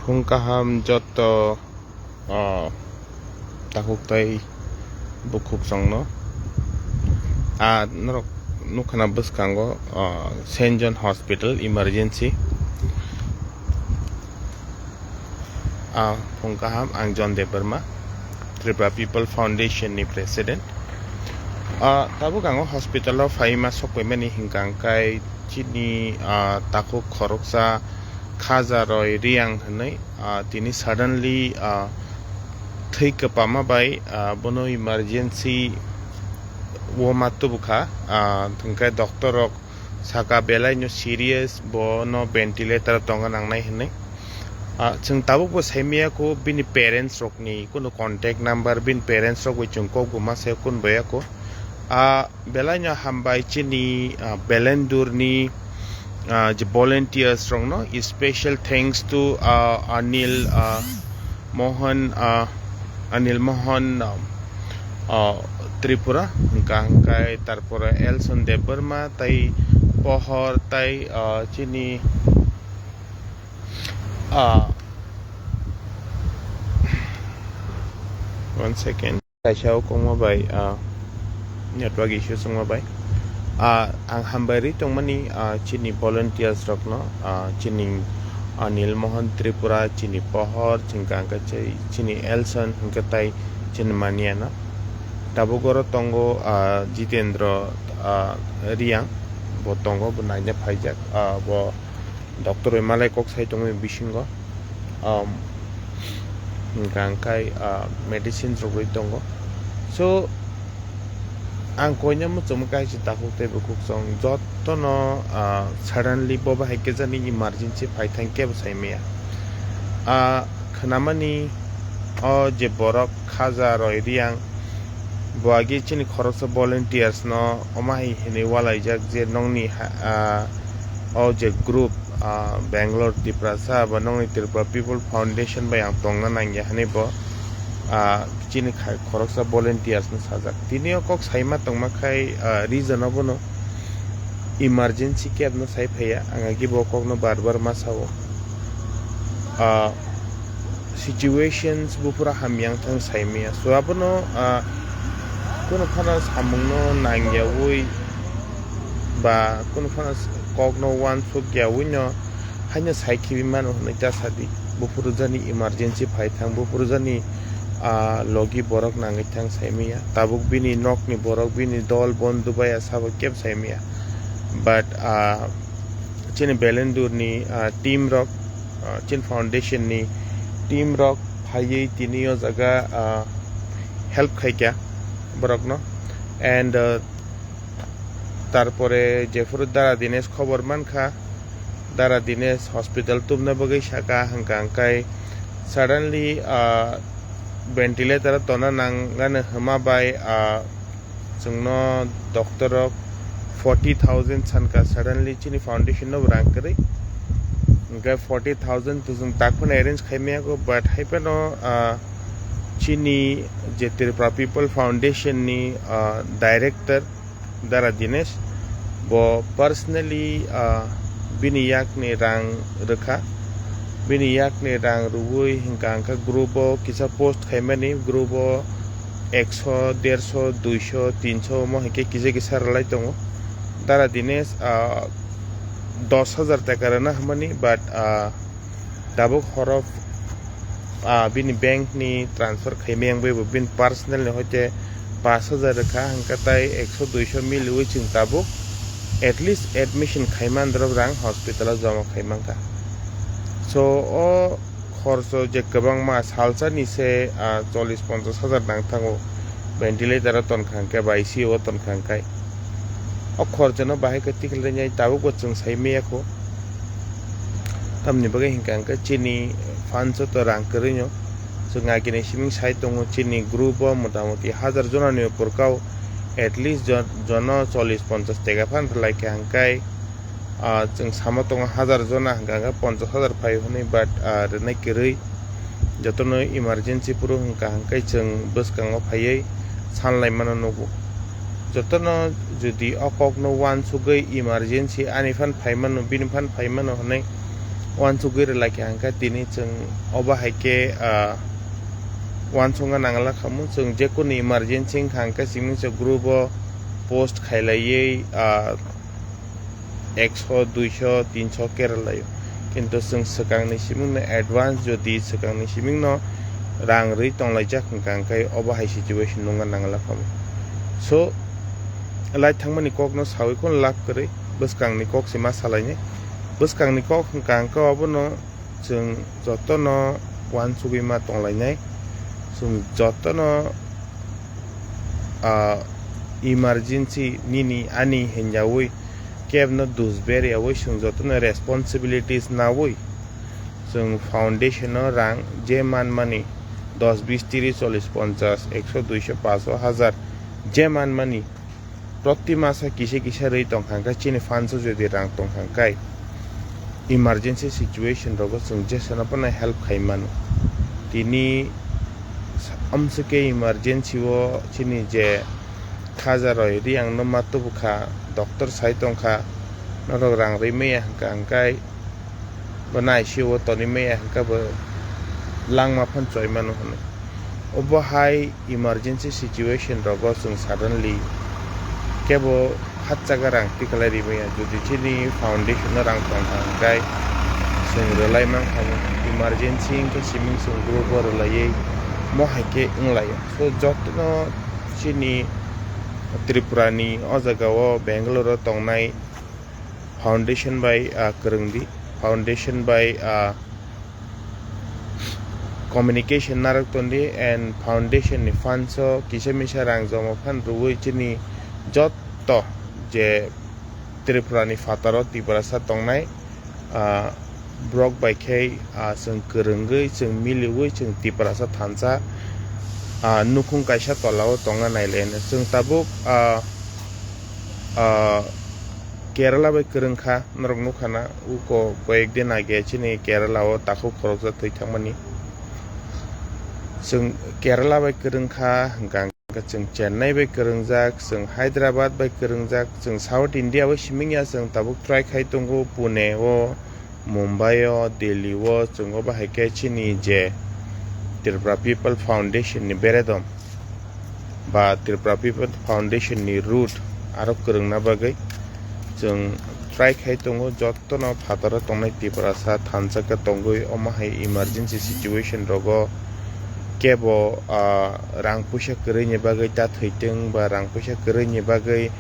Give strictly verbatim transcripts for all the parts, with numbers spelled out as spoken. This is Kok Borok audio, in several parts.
Phung kaham joto, ah, takhuk tai bukhuk chwngno. Ah, norok nukha na bwskango, ah, Saint John Hospital Emergency. Ah, phung kaham, ang John Debbarma, Tripura People Foundation ni President. Ah, tabuk ang o hospital o phaima sokpaimani hinkha hwnkhe chini, ah, takhuk khoroksa Khajaroi Reang hinwi, ah, tini suddenly, ah, thwi kwpama bai, ah, bono emergency o ma tubukha, ah, hwnkhe doctor rok saka belaino serious, bono ventilator o tongna nangnai hinwi. Ah, chwng tabukbo saimaya kho bini parents rokni kunu contact number, bini parents rok bai chwng kokbo ma sai kunu baya kho. Ah, belaino hambai chini, ah, Belendurni, ah, je volunteers rokno, special thanks to, ah, Anil, ah, Mohan, ah, Anil Mohan, ah, ah, Tripura, hwnkha hwnkhe tarpore Elson Debbarma tai Pohor tai, ah, chini, ah, one second. Kaisa o kokma bai, ah, network issues wngma bai. Ah, ang hambai rwi tongmani, ah, chini volunteers rokno, ah, chini Anil Mohan Tripura, chini Pohor, chini Kangkachai, chini Elson, hwnkhe tai chini Maniano. Tabuk oro tongo, ah, Jitendra, ah, Reang, bo tongo, bo naina phaijak, ah, bo doctor bai malai kok sai tongmani bisingo, um, hwnkha hwnkhe, ah, medicine rwgwi tongo. So, ang koina muchungma kaisa takhuk tei bukhuk chwng jotono, ah, suddenly bo bahai khe jani emergency phai thang kebo saimaya. Ah, khwnamani o je borok Khajaroi Reang, bo agi chini khoroksa volunteers no omo hai hinwi walaijak je nongni ha-, ah, o je group, ah, Bangalore Tiprasa ba nongni Tripura People Foundation bai ang tongna nangya hinwi bo, ah, chini khai-, khoroksa volunteers no sajak. Tini o kok saima tongma khai, ah, reason obono emergency care no sai phaiya, ang agi bo kokno bar bar ma sao. Ah, situations buphuru hamya wngthang saimaya. So abono, ah, kunu phano samungno nangyawi ba kunu phano kokno uansuk yawi no haino sai khibi mano hwnwi ta sadi. Buphuru jani emergency phai thang, buphuru jani, ah, logi borok nangwi thang saimaya. Tabuk bini nokni borok, bini dol bondhu bai asabo kebo saimaya. But, ah, chini Belendurni, ah, team rok, ah, chini foundation ni team rok phaiwi tini o jaga, ah, help khaikha borokno. And, ah, tarpore jephuru Dara Dinesh khobor mankha, Dara Dinesh hospital tubuna bagwi saka hwnkha hwnkhe suddenly, ah, ventilator o tonna nangani hwnma bai, ah, chwngno doctor rok forty thousand sankha, suddenly chini foundation no rang kwrwi, hwnkhe forty thousand to chwng tak phano arrange khaimaya kho, but hai phano, ah, chini je Tripura People Foundation ni, ah, director Dara Dinesh, bo personally, ah, bini yakni rang rwkha. Bini yakni rang rwui hwnkha hwnkhe group o kisa post khaimani, group o ekso, derso, duiso, tinso omo hinkhe kisa kisa rwlai tongo. Dara Dinesh, ah, dos hajar taka rwna hwnmani, but, ah, tabuk horo, ah, bini bank ni transfer khaimaya wngwi bo bini personal ni hoite pash hajar rwkha, hwnkhe tai ekso duiso miliui chwng tabuk at least admission khaimani rok rang hospital o joma khaimankha. So o khorcho je kwbangma salsa ni se, ah, chollish ponchash hajar nang thango ventilator o tonkha hwnkhe ba I C U o tonkha hwnkhe. O khorchono bahai khe tikhlai nai tabukbo chwng sai maya kho. Tamni bagwi hinkha hwnkhe chini fund joto rang kwrwino chwng agini siming sai tongo, chini group o motamoti hajar jonani upor kau at least jon-, jono chollish ponchash teka phan rwlai kha hwnkhe, ah, chwng samo tongo hajar jona hwnkha hwnkhe ponchash hajar phai hwnwi, but, ah, rwnai kwrwi. Jotono emergency phuru hwnkha hwnkhe chwng bwskango phaiwi sanlaimano nugo. Jotono jodi o kokno uansugwi emergency ani phan phaimano, bini phan phaimano hwnwi uansugwi rwlai kha hwnkhe tini chwng obo hai khe, ah, uansukna nangla khamu. Chwng jekunu emergency wngkha hwnkhe simi se group o post khailaiwi, ah, ekso, duiso, tinso khe rwlaio. Kintu chwng swkangni simingno advance jodi swkangni simingno rang rwi tonglaijak hwnkha hwnkhe obo hai situation nungna nangla khamu. So, lai thangmani kokno sawi khun lab kwrwi bwskangni kok se ma salainai. Bwskangni kok hwnkha hwnkhe obono chwng jotono uansugwi ma tonglainai. Chwng jotono, ah, emergency nini ani hinjawi kebno dusber yawi chwng jotono responsibilities nawi chwng foundation o rang je manmani dos, bis, tiris, chollis, ponchas, ekso, duiso, paso, hajar je manmani proti masa kisa kisa rwi tongkha hwnkhe chini funds o jodi rang tongkha hwnkhe emergency situation rogo chwng jesano phano help khai mano. Tini amswkhe emergency o chini je khaja roi Riang no ma tubukha, doctor sai tongkha, norok rang rwi maya hwnkha hwnkhe bo nai sio tonwi maya hwnkhe bo langma phan choi mano hwnwi. Obo hai emergency situation rogo chwng suddenly kebo phatchaga rang tikhlai rimaya, jodi chini foundation o rang tongkha hwnkhe chwng rwlai mankha, emergency hwnkhe siming chwng group o rwlaiwi mo hai khe wnglaio. So jotono chini Tripura ni o jaga o Bangalore o tongnai foundation bai, ah, kwrwng di, foundation bai, ah, communication narwk ton di, and foundation ni funds o kisa misa rang joma phan rwui chini jotto je Tripura ni phataro Tiprasa tongnai, ah, borok bai khe, ah, chwng kwrwngwi, chwng miliwi, chwng Tiprasa thansa, ah, nukhung kaisa tola o tongna nai le hwnwi. Chwng tabuk, ah, ah, Kerala bai kwrwng kha, norok nukha na, uko koyek din age chini Kerala o takhuk khoroksa thwi thangmani. Chwng Kerala bai kwrwng kha hwnkha hwnkhe chwng Chennai bai kwrwngjak, chwng Hyderabad bai kwrwngjak, chwng South India bai siming ya, chwng tabuk try khai tongo Pune o, Mumbai o, Delhi o, chwng obo hai khe chini je Tripura People Foundation ni beredom ba Tripura People Foundation ni root aro kwrwngna bagwi chwng try khai tongo, jotono phataro tongnai Tiprasa thansa khe tongwi omo hai emergency situation rogo kebo, ah, rang puisa kwrwini bagwi ta thwitwng ba rang puisa kwrwini bagwi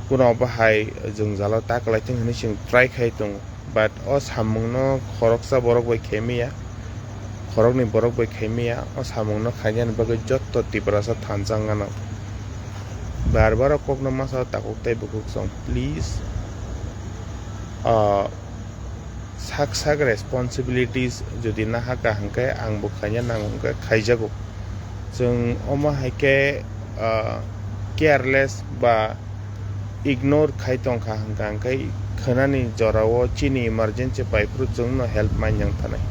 kuno bahai jwngjalo ta kwlaithwng hwnwi chwng try khai tongo. But o samungno khoroksa borok bai khaimaya, khoroknwi borok bai khaimaya, o samungno khainani bagwi jotto Tiprasa thansa wngano. Bar bar o kokno masa o takhuk tei bukhuk song, please, ah, sak sak responsibilities jodi nahaka hwnkhe ang bo khaina nango hwnkhe khaijago. Chwng omo hai khe, ah, careless ba ignore khai tongkha hwnkha hwnkhe khwnani jorao chini emergency paiphuru chwngno help manya wngthanai.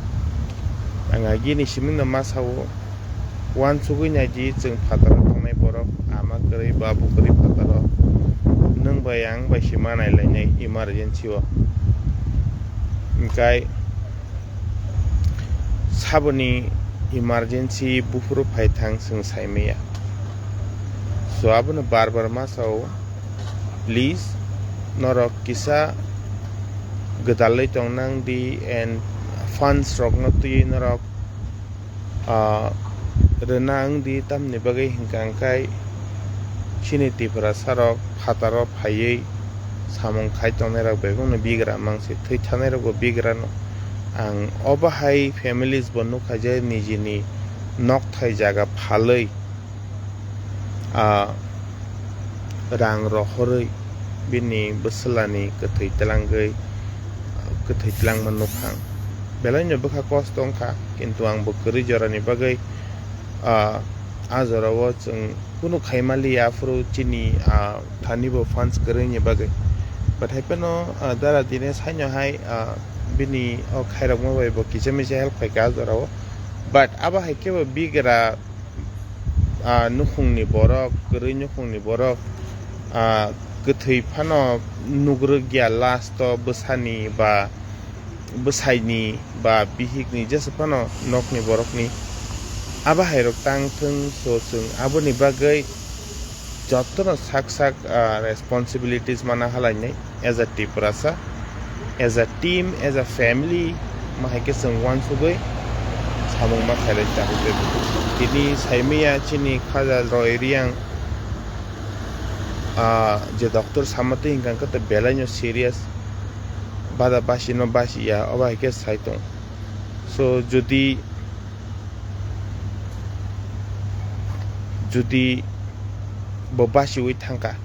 Ang agini simingno ma sao, uansugwi naidi chwng phataro tongnai borok, ama kwrwi, babu kwrwi phataro, nwng bai ang bai se ma nailainai emergency o. Hwnkhe saboni emergency buphuru phai thang chwng saimaya. So abono bar bar ma sao, please, norok kisa gwdalwi tong nang di and funds rokno twiwi norok, ah, rwna wng di, tamni bagwi hwnkha hwnkhe chini Tiprasa rok phataro phaiwi samung khai tongnai rok bai bono bigra mang se, thwi thanai rok bo bigra no. Ang obo hai families bo nukha je nijini nokthai jaga phalwi, ah, rang rohorwi bini bwswlani kwthwi twlangwi, kwthwi twlangma nukha ang. Belaino bwkha kosto wngkha, kintu ang bo kwrwi jorani bagwi, ah, a jorao chwng kunu khaimaliya, aphuru chini, ah, thani bo funds kwrwini bagwi. But hai phano, ah, Dara Dinesh haino hai, ah, bini o khairokma bai bo kisa misa help khaikha a jorao. But abo hai khe bo bigra, ah, nukhungni borok, kwrwi nukhungni borok, ah, kwthwi phano nugrwkya last o bwsani ba bwsaini ba bihikni jesa phano nokni borokni abo hairok tang thung, so chwng aboni bagwi jotono sak sak, ah, responsibilities mana halainai as a Tiprasa, as a team, as a family, ma hai khe chwng uansugwi samung ma khailai tabuk tabuk. Tini saimaya chini khaja roi riyang, ah, je doctor sama twi hwnkha khe to belaino serious, bada basino basiya, obo hai khe sai tong. So, jodi, jodi bo basiwi thangkha,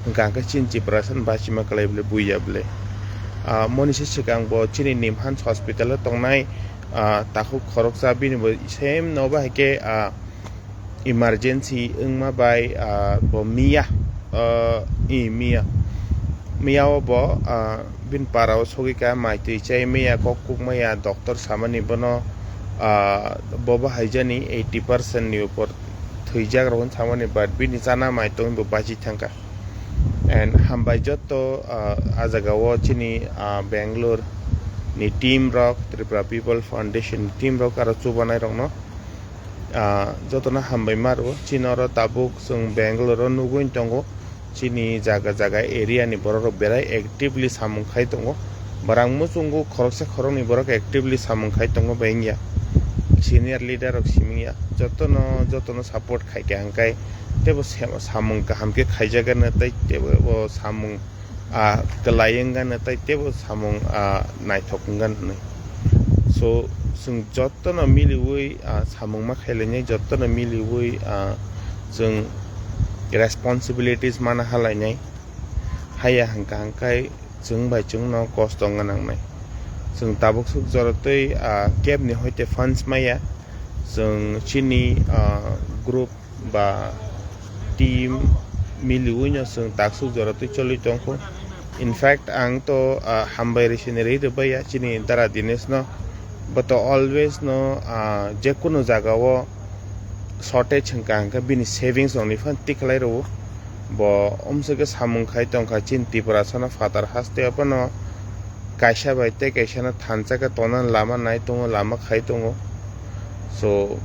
hwnkha khe chini Tiprasa basima kwlai bole, buiya bole. Ah, moni se swkang bo chini Nimhans hospital o tongnai, ah, takhuk khoroksa bini bo same no ba hai khe, ah, emergency wngma bai, ah, bo miya, ah, i miya, miya o bo, ah, bini para o sogwi kha, mai twi chai maya, kok kuk maya, doctor samani bono, ah, bo bo haijani eighty percent ni upor thwijak rok hwn samani, but bini chana mai tongwi bo bachi thangkha. And hambai jotto, ah, a jaga o chini, ah, Bangalore ni team rok, Tripura People Foundation ni team rok aro chubanai rokno. Ah, jotono hambai ma rwo. Chini oro tabuk chwng Bangalore o nugwi tongo. Chini jaga jaga area ni borok rok berai actively samung khai tongo. Barang muchungo khoroksa khoroknwi borok actively samung khai tongo bai wngya. Senior leader rok simi wngya. Jotono, jotono support khai kha hwnkhe teibo se-, samung kaham khe khaijak gana tei teibo bo samung ah, kwlai wngano tei teibo samung, ah, naithok wngano hwnwi. So, chwng jotono miliwi, ah, samung ma khailainai, jotono miliwi, ah, chwng responsibilities mana halainai. Haya hwnkha hwnkhe chwng bai chwngno kosto wngna nangnai. Chwng tabuk swk jora twi, ah, kebni hoite funds maya. Chwng chini, ah, group ba team miliwi no chwng taksuk jora twi choli tongkho. In fact, ang to, ah, hambai ri sini ri rwbaiya chini Dara Dinesh no. Bo to always no, ah, jekunu jaga o shortage hwnkha hwnkhe bini savings rokni phan tikhlai rwo. Bo omswkhe samung khai tongkha chini Tiprasa no phatar haste o phano kaisa bai tei kaisa no thansa khe tongna lama nai tongo, lama khai tongo. So,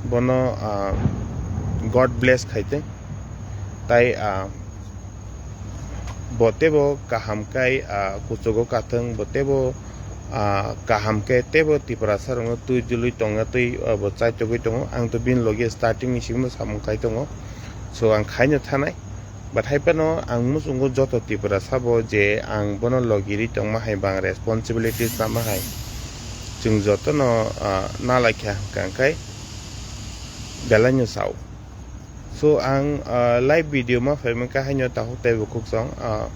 bono, ah, God bless khai tong. Tai, ah, bo teibo kaham khai, ah, kuchugo kathwng, bo teibo, ah, kaham khe teibo Tiprasa rokno twi dului tongna twi, ah, bo chaitogwi tongo. Ang to bini logi starting ni simi samung khai tongo. So, ang khaino thanai. But hai phano ang muchungo joto Tiprasa bo je ang bono logi ri tongma hai bang responsibilities tama hai. Chwng jotono, ah, nalaikha hwnkha hwnkhe belai no sao. So ang, ah, live video ma phaimani kha haino takhuk tei bukhuk song, ah,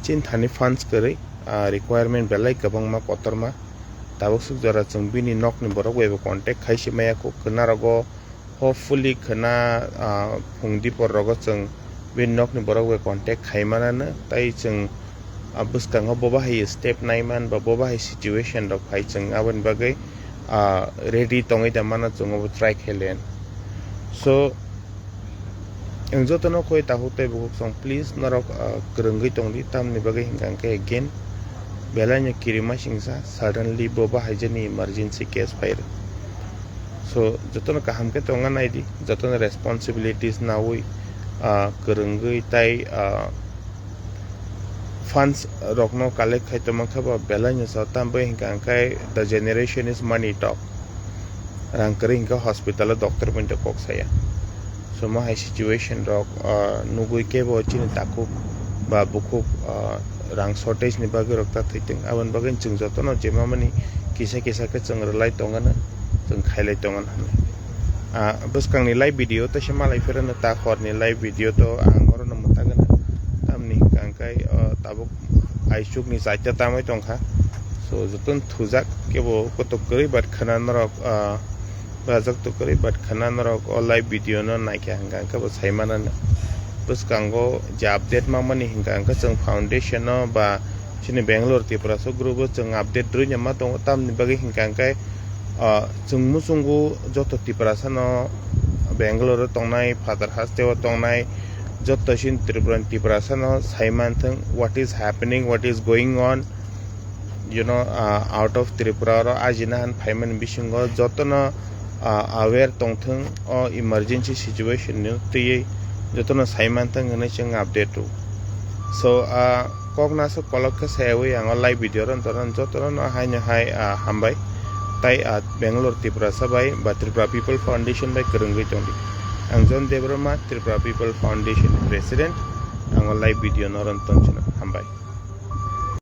chini thani funds kwrwi, ah, requirement belai kwbangma kotorma. Tabuk swk jora chwng bini nokni borok bai bo contact khai se maya kho, khwna rogo. Hopefully khwna, ah, phung dipor rogo chwng bini nokni borok bai contact khai manano, tai chwng, ah, bwskango bo bahai step nai man ba bo bahai situation rok phai chwng aboni bagwi, ah, ready tongwi da mano chwng obo try khai len. So, ang jotono khoi takhuk tei bukhuk song, please norok, ah, kwrwngwi tongdi, tamni bagwi hwnkha hwnkhe again belai no kirima singsa suddenly bo bahai jani emergency case phai rw. So, jotono kaham khe tongna nai di, jotono responsibilities naui, ah, kwrwngwi tai, ah, funds rokno collect khai tongma khe bo belai no sa, tambai hwnkha hwnkhe the generation is money talk. Rang kwrwi hwnkhe hospital o doctor bai kok saya. So, mo hai situation rok, ah, nugui kebo chini takhuk ba bukhuk, ah, rang shortage ni bagwi rok ta thwi tong. Aboni bagwi chwng jotono je mamani kisa kisa khe chwng rwlai tongano, chwng khailai tongano hinwi. Ah, bwskangni live video to se malai phirano ta horni live video to ang orono mwtagana. Tamni hwnkha hwnkhe, ah, tabuk aisukni chaita tamwi tongkha. So, jotono thujak kebo kotok kwrwi but khwna norok, ah, Rajak to kwrwi, but khwna norok o live video no naikha hwnkha hwnkhe bo sai manano. Bwskango je update mamani hwnkha hwnkhe chwng foundation no ba chini Bangalore Tiprasa group o chwng update rwina ma tongo, tamni bagwi hwnkha hwnkhe, ah, chwng muchungo joto Tiprasa no Bangalore o tongnai, phatar haste o tongnai, joto chini Tripura ni Tiprasa no sai manthwng what is happening, what is going on. you know, ah, out of Tripura oro ajina han phaimani bisingo jotono, ah, aware tongthwng o emergency situation ni twiwi jotono saimanthwng hwnwi chwng update rw. So, ah, kok nasuk kolok khe sayawi ang o live video ron toron jotono no haino hai, ah, hambai. Tai, ah, Bangalore Tiprasa bai ba Tripura People Foundation bai kwrwngwi tongdi. Ang John Debbarma, Tripura People Foundation President. Ang o live video no ron tongchino. Hambai.